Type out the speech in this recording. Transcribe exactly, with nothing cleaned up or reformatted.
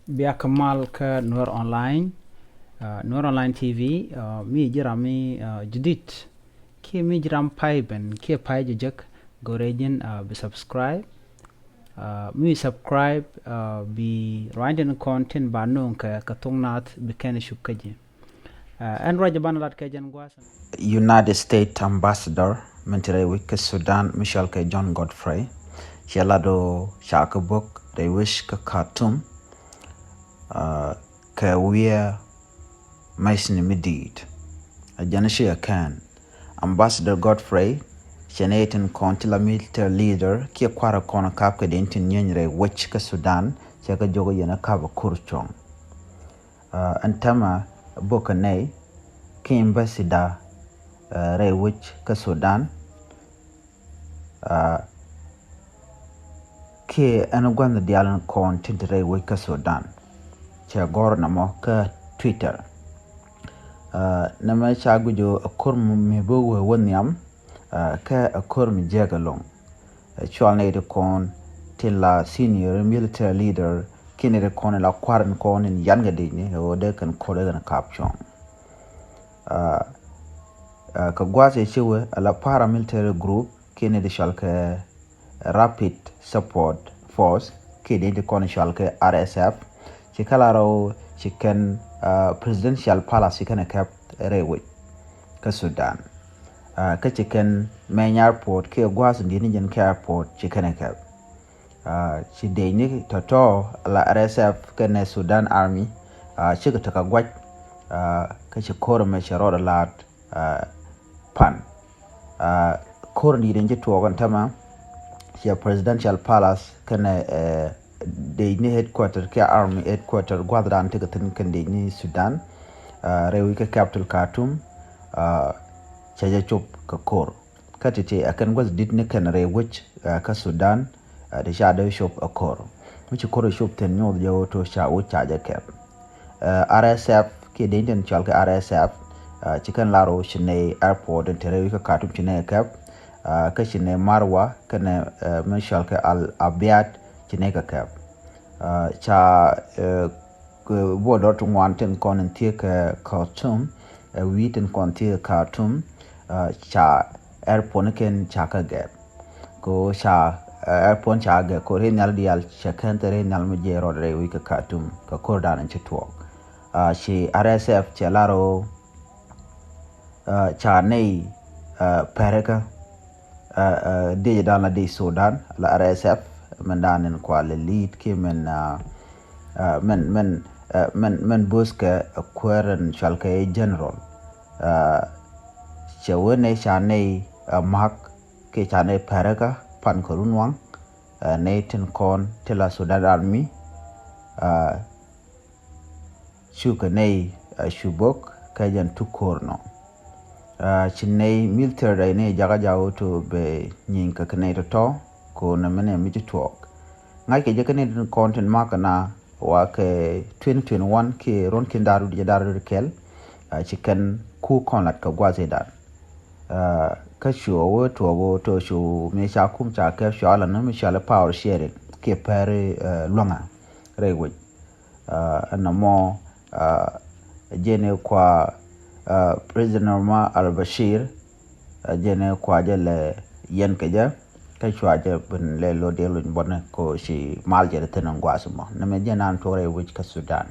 Bia kɛ mal kä Nuer Online, uh, Nuer Online T V, uh, mi ji̱ ram mi uh, jidit. Kiɛ mi ji̱ ram pay ben kiɛ pay jɛ jek, go̱rɛ ji̱n uh, bi subscribe. Uh, mi subscribe uh, bi ruany tin kɔn tin ba no̱o̱ŋ kɛ kɛ thok nath bi kɛn cup kä ji̱. Uh, ɛn ruac ban lat kɛ jɛn gua̱a̱th. United States Ambassador min te rɛy wec kä Sudan mi cɔal kɛ John Godfrey, ciɛ lat ɣöö ca kɛ bök rɛy wec kä Khartoum, uh, kɛ wiɛ mɛcni mi di̱i̱t. A jɛn ciɛ kɛn Ambassador Godfrey, ciɛ nɛy tin kɔn ti la military leader kiɛ kua̱r kɔn kap kɛ den tin nyieeny rɛy wec kä Sudan, ciɛ kɛ jɔk yɛn kap a kur cuɔ̱ŋ. Uh, ɛn tämɛ bök kɛ nɛy kä ambassador uh, rɛy wec kä Sudan. Uh, kiɛ ɛn gua̱n diaal in kɔn tin te rɛy wec kä Sudan. Cɛ gɔr nɔmɔ kä Twitter. Uh, nɛmɛ ca guic ɣöö a ko̱r mi bä wee wä nhiam, uh, kä a ko̱r mi jiäk ɛlɔ̱ŋ. Uh, cual nɛy ti kɔn tin la senior military leader kiɛ nɛy ti kɔn in la kua̱r in kɔn in yan kɛ dec ni ɣöö dee kɛn ko̱r dee kɛn kap cuɔ̱ŋ. Uh, uh, kɛ gua̱a̱th ëë ci wee ala paramilitary group kiɛ nɛy ti cual kɛ Rapid Support Force kiɛ dee ti kɔn cual kɛ R S F, ci kɛ la rɛw ci kɛn uh, Presidential Palace ci kɛn ɛ kɛp rɛy wec kä Sudan. Uh, kä ci kɛn Mɛny Airport kiɛ gua̱a̱th in di̱t ni jɛn kɛ airport ci kɛn ɛ kɛp. Uh, ci dec ni tɔ̱tɔ̱ la R S F kɛnɛ Sudan Army, uh, cikɛ tekɛ gua̱c, uh, kä ci ko̱r ɛmɛ cɛ rɔɔdɛ la̱a̱t uh, pan. Uh, ko̱r in di̱t in ci tuɔɔk ɛn tämɛ ciɛ Presidential Palace kɛnɛ uh, dec ni headquarter kiɛ army headquarter gua̱thdan tekɛ thi̱n kɛn dec ni Sudan, uh, rɛy wec kä capital Khartoum, uh, cɛ jɛ cop kɛ ko̱r. Kä ti̱ti̱ ɛ kɛn gua̱th di̱t ni kɛn rɛy wec, uh, kä Sudan, uh, ti ca dee cop ɛ ko̱r. Mi ci ko̱r ɛ cop thi̱n nyoth jɛ ɣöö to ca wec ca jɛ kɛp. Uh, R S F kiɛ dee tin cɔal kɛ R S F, uh, ci kɛn lar ɣöö ci nɛy airport in te rɛy wec kä Khartoum ci nɛy kɛp, uh, kä ci nɛy Marwa kɛnɛ, uh, mi cɔal kɛ Al Abiad ci nɛy kɛ kɛp. Uh, ca uh, border ti ŋuan tin kɔn in thiek kɛ Khartoum, uh, wi̱i̱ tin kɔn thiek kɛ Khartoum, uh, ca airport ni kɛn ca kɛ gɛp. Ko ca uh, airport ca gɛp ko ri nhial diaal cɛ kɛn te ri nhial mi jɛ rɔɔdɛ rɛy wec kä Khartoum kɛ ko̱r dan in ci tuɔɔk. Uh, ci R S F cɛ lar ɣöö uh, ca nɛy uh, pɛrikä uh, uh, dec dan la dec Sudan la R S F min dan in kua lɛ li̱i̱t kiɛ min uh, uh, min min uh, min min bo̱o̱th kɛ uh, kuäär in cɔal kɛ general. Uh, cɛ wee nɛy ca nɛy uh, ma̱k kiɛ ca nɛy pɛrikä pan kɛ run waŋ, uh, nɛy tin kɔn ti la Sudan Army, uh, cukɛ nɛy a cu bok kɛ jɛn tuk ko̱r nɔ. Uh, ci nɛy military rɛy ni jakä jakä wä to bɛ nyieny kɛ kɛ nɛy tɔ̱tɔ̱ ko̱r nɛ mɛnɛ mi ci tuɔɔk. Ŋa̱ckɛ jɛ kɛ nɛy tin kɔn tin ma̱k kɛ na wa kɛ twenty twenty-one kiɛ ruɔ̱n kin da̱r wi̱c jɛ da̱r wi̱c kɛl, uh, ci kɛn ku kɔn lat kɛ gua̱th i̱ dan. Uh, kä cu a wee tuɔɔk wä to cu mi ca kum ca kɛp cua la ni mi cɔal i̱ power sharing kiɛ pɛri, uh, luäŋä rɛy wec. Uh, ɛn nɔmɔ, uh, jɛn i̱ kua, uh, President Omar al-Bashir, uh, jɛn i̱ kua jɛ lɛ yɛn kɛ jɛ kä cua jɛ ben lɛ lot diɛ luny bɔnɛ ko ci mal jɛ ri thin in gua̱a̱th mɔ. Nɛmɛ jɛn an tuɔk rɛy wec kä Sudan.